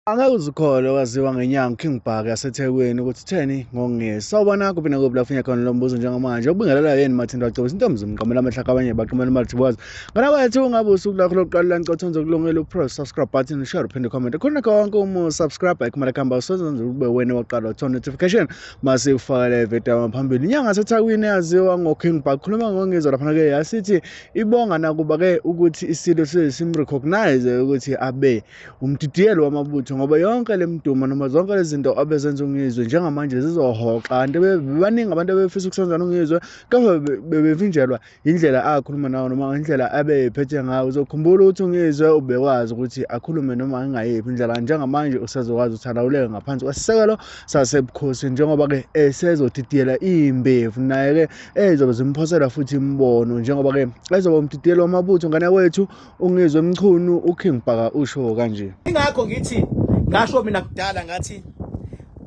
Angeke uzikholwe waziwa ngenyanga King Bhaka yaseThekwini ukuthi utheni ngongezi. Sawubona kuphi nakuphi la ufinya khona lo mbuzo njengamanje. Ubingelela yini Mathinto Agcobisa intombi zimqamela amahlaka abanye baqamela umathiboza. Ngana kwethu ungabe usuku lakho lokuqala la ngicotha kulungile upress subscribe button share uphinde comment. Khona konke uma subscribe ekhumala khamba usenza ube wena waqala uthola notification mase ufakele video ngaphambili. Inyanga yaseThekwini yaziwa ngo King Bhaka khuluma ngongizwa lapha ke yasithi ibonga nakuba ke ukuthi isilo sesimrecognize ukuthi abe umdidiyelo wamabutho ngoba yonke le mdumo noma zonke lezi zinto abezenza uNgizwe njengamanje zizohoxa kanti baningi abantu abefisa ukusenza noNgizwe kepha bebevinjelwa indlela akhuluma nawo noma indlela abeyiphethe ngayo. Uzokhumbula ukuthi uNgizwe ubekwazi ukuthi akhulume noma ingayiphi indlela, njengamanje usezokwazi ukuthi alawuleke ngaphansi kwesisekelo sasebukhosini njengoba-ke esezodidiyela iy'mbevu naye-ke ezobe zimphosela futhi imibono njengoba-ke ezoba umdidiyelo wamabutho. Ngane kwethu uNgizwe Mchunu uKing Bhaka usho kanje. Ingakho ngithi ngasho mina kudala ngathi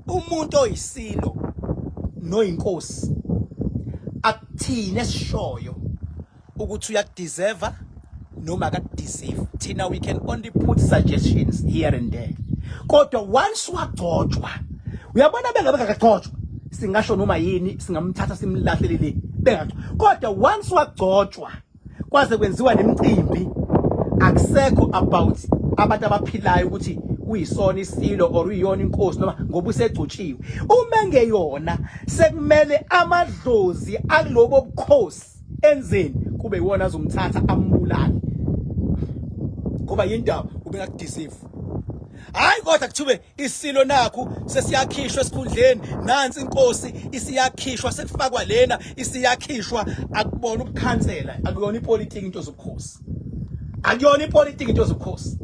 umuntu oyisilo noyinkosi akuthina esishoyo ukuthi uyakudeserve noma akakudeserve. Thina we can only put suggestions here and there, kodwa once wagcotshwa, uyabona, bengabe kakagcotshwa singasho noma yini, singamthatha simlahlele le bengagcotshwa, kodwa once wagcotshwa kwaze kwenziwa nemicimbi, akusekho about abantu abaphilayo ukuthi uyisona isilo or uyiyona inkosi noma ngoba usegcotshiwe. Uma engeyona, sekumele amadlozi akulobo bukhosi enzeni kube iwona azomthatha ambulale, ngoba yindaba ubengakudeserve. Hayi, kodwa kuthiwe isilo nakhu sesiyakhishwa esikhundleni, nansi inkosi isiyakhishwa, sekufakwa lena isiyakhishwa. Akubona ubukhansela, akuyona ipolitiki into zobukhosi, akuyona ipolitiki into zobukhosi.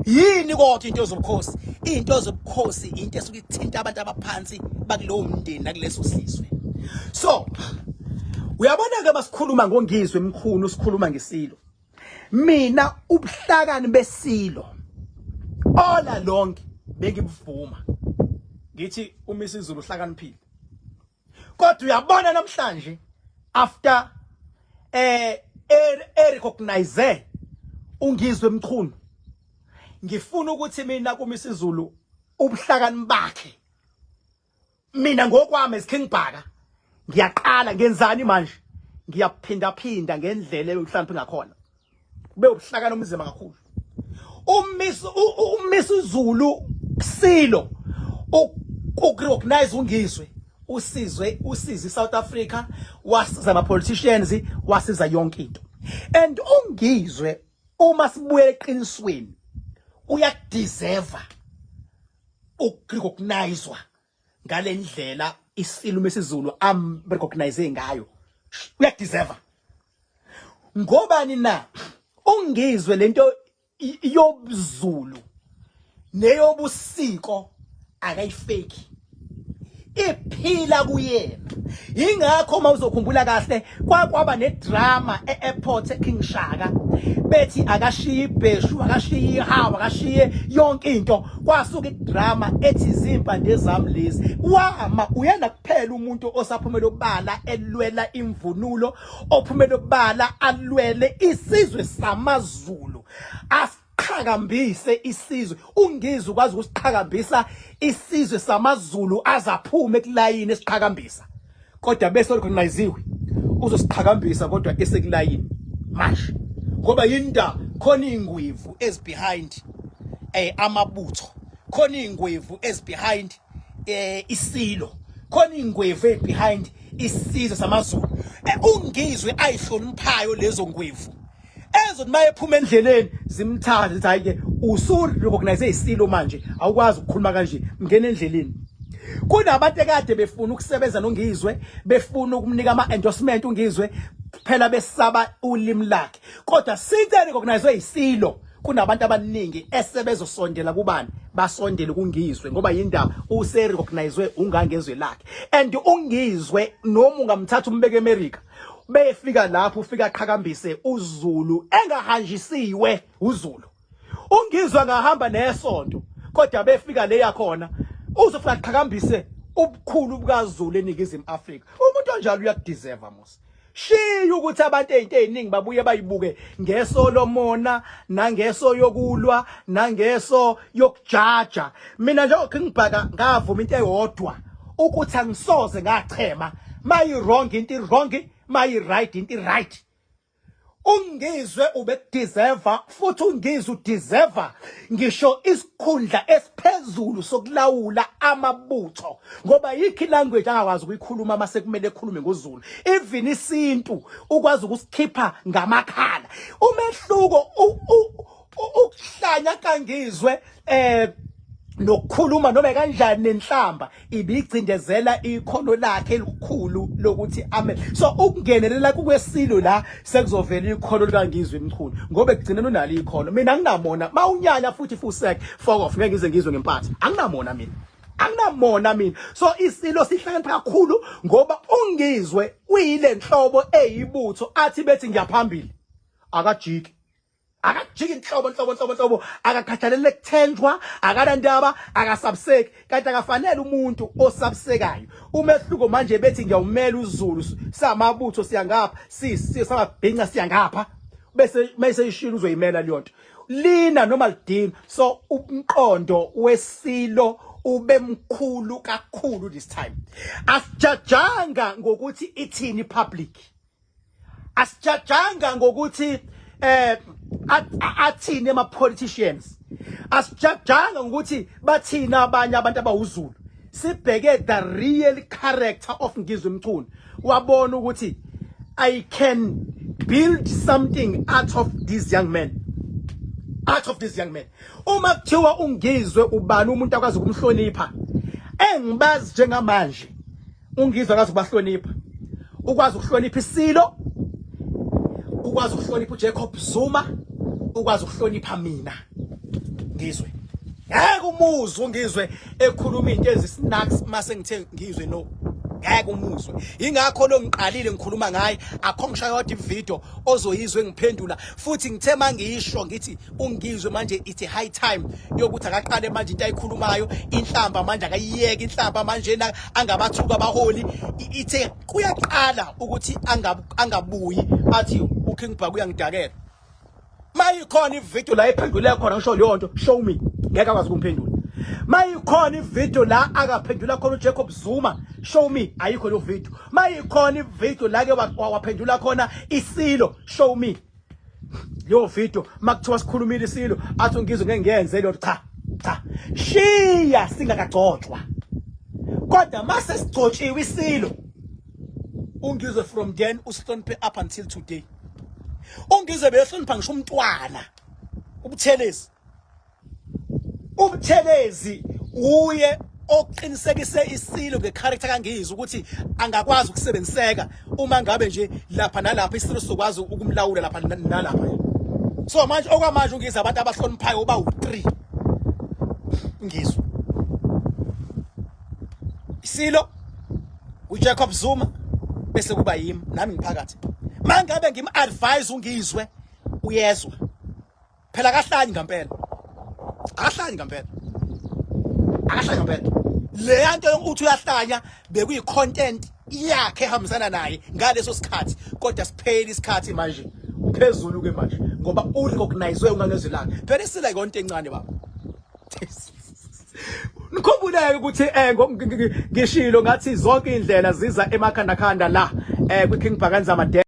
Yini kodwa into zobukhosi? Into zobukhosi into esuke ithinta abantu abaphansi bakulowo mndeni nakuleso sizwe. So uyabona ke, basikhuluma ngoNgizwe Mchunu, sikhuluma ngesilo. Mina ubuhlakani besilo all along bengibuvuma, ngithi uMisizulu uhlakaniphile, kodwa uyabona namhlanje after e recognize uNgizwe Mchunu, ngifuna ukuthi mina kuMisizulu ubuhlakani bakhe, mina ngokwami as King Bhaka, ngiyaqala ngenzani manje? Ngiyaphinda phinda ngendlela eyokuhlakanipha ngakhona, kube ubuhlakani omzima kakhulu. UMisizulu silo ukurecognize uNgizwe, usizwe, usize South Africa, wasiza ama politicians, wasiza yonke into. And uNgizwe, uma sibuye eqinisweni, uyakudeserve ukurecognizwa ngalendlela isilo mesizulu am recognize ngayo. Uyakudeserve ngobani na uNgizwe? Lento yobuZulu neyobusiko akayifeki, iphila kuyena. Ingakho uma uzokhumbula kahle kwakwaba nedrama e-airport eKing Shaka, bethi akashiye ibheshu, akashiye ihawu, akashiye yonke into. Kwasuka idrama ethi zimpande zami lezi. Wama uyena kuphela umuntu osaphumela obala elwela imvunulo, ophumela obala alwele isizwe samaZulu, asiqhakambise isizwe. UNgizwe ukwazi ukusiqhakambisa isizwe samaZulu, azaphume ekulayini esiqhakambisa, kodwa bese recogniziwe uzosiqhakambisa, kodwa esekulayini manje, ngoba yinda khona ingwevu ez behind amabutho, khona ingwevu ez behind isilo, khona ingwevu ez behind isizwe samaZulu. UNgizwe ayihloniphayo lezo ngwevu ezothi maye ephuma endleleni zimthathe, zithi hayi ke, usu recognize isilo manje, awukwazi ukukhuluma kanje, ngena endleleni. Kunabantu ekade befuna ukusebenza noNgizwe, befuna ukumnika ama endorsement uNgizwe, phela besaba ulimi lakhe, kodwa since recognize isilo, kunabantu abaningi esebezosondela kubani, basondele kuNgizwe, ngoba yindaba use recognizwe ungangezwe lakhe. And uNgizwe noma ungamthatha umbeke eMerica, befika lapho ufika aqhakambise uZulu engahanjisiwe uZulu. UNgizwe angahamba nesonto, kodwa befika leya khona uzofika aqhakambise ubukhulu bukaZulu eNingizimu Afrika. Umuntu onjalo uyakudeserve mos. Shiya ukuthi abantu ezinto eziningi babuye bayibuke ngeso lomona nangeso yokulwa nangeso yokujaja. Mina nje King Bhaka ngavuma into eyodwa ukuthi angisoze ngachema mayi wrong into wrong mayi right into right. Ungizwe ubekudeserve futhi ungizwe udeserve ngisho isikhundla esiphezulu sokulawula amabutho ngoba yikho ilanguage angakwazi ukuyikhuluma mase kumele ekhulume ngoZulu even isintu ukwazi ukusikhipha ngamakhala umehluko ukuhlanya kangizwe eh nokukhuluma noma kanjani nenhlamba ibigcindezela ikhono lakhe elikhulu lokuthi amen so ukungenelela kukwesilo la sekuzovela ikhono likangizwe imchunu ngoba ekugcineni unalo ikhono mina anginamona mawunyanya futhi fusek fuck off ngeke ngize ngizwe ngempatha anginamona mina anginamona mina so isilo sihlakanipha kakhulu ngoba ungizwe uyile nhlobo eyibutho athi bethi ngiyaphambili akajiki akajiki inhlobo nhlobo nhlobo nhlobo akakhathalele kuthenjwa akanandaba akasabuseki kanti akafanele umuntu osabusekayo umehluko manje bethi ngiyawumela uZulu samabutho siyangapha sisi samabhinca siyangapha bese mase ishilo uzoyimela leyo nto lina noma lidini so umqondo wesilo ube mkhulu kakhulu this time asijajanga ngokuthi ithini public asijajanga ngokuthi eh athini ama politicians asijajanga ngokuthi bathini abanye abantu abawuzulu sibheke the real character of Ngizwe Mchunu wabona ukuthi I can build something out of this young man out of this young man uma kuthiwa ungizwe ubani umuntu akwazi ukumhlonipha engibazi njengamanje ungizwe akazi ukubahlonipha ukwazi ukuhlonipha isilo ukwazi ukuhlonipha uJacob Zuma ukwazi ukuhlonipha mina ngizwe ngeke umuzwe ungizwe ekhuluma into ezisnacks mase ngithe ngizwe no ngeke umuzwe ingakho lo ngiqalile ngikhuluma ngaye akho ngisho yodwa ivideo ozoyizwe ngiphendula futhi ngithe mangisho ngithi ungizwe manje it's a high time yokuthi akaqale manje into ayikhulumayo inhlamba manje akayiyeke inhlamba manje na angabathuka abaholi ithe kuyaqala ukuthi angabuyi athi uKing Bhaka uyangidakela mayikhona ivideo la ephendule khona ngisho leyo nto show me ngeke akwazi ukumphendula mayikhona ivideo la akaphendula khona uJacob Zuma show me ayikho leyo video mayikhona ivideo la ke waphendula khona isilo show me leyo video makuthiwa sikhulumile isilo athi ungizwe ngeke ngiyenze leyo cha cha shiya singakagcotshwa kodwa mase sigcotshiwe isilo ungizwe from then usihloniphe up until today ungizwe behlonipha ngisho umntwana ubuthelezi uButhelezi uye oqinisekise isilo ngecharacter kaNgizwe ukuthi angakwazi ukusebenziseka uma ngabe nje lapha nalapha isilo sizokwazi ukumlawula lapha nalapha so manje okwamanje uNgizwe abantu abahloniphayo uba u3 Ngizwe isilo uJacob Zuma bese kuba yimi nami ngiphakathi mangabe ngim advise uNgizwe uyezwa phela akahlanyi ngempela akahlanyi ngempela akahlanyi ngempela leya nto yokuthi uyahlanya bekuyi content yakhe ehambisana naye ngaleso sikhathi kodwa sipheli isikhathi manje uphezulu ke manje ngoba urecognize ungangezwi lakhe phela isila yonke encane baba Nikhumbuleke ukuthi eh ngishilo ngathi zonke indlela ziza emakhanda khanda la eh kwi King Bhakanzama.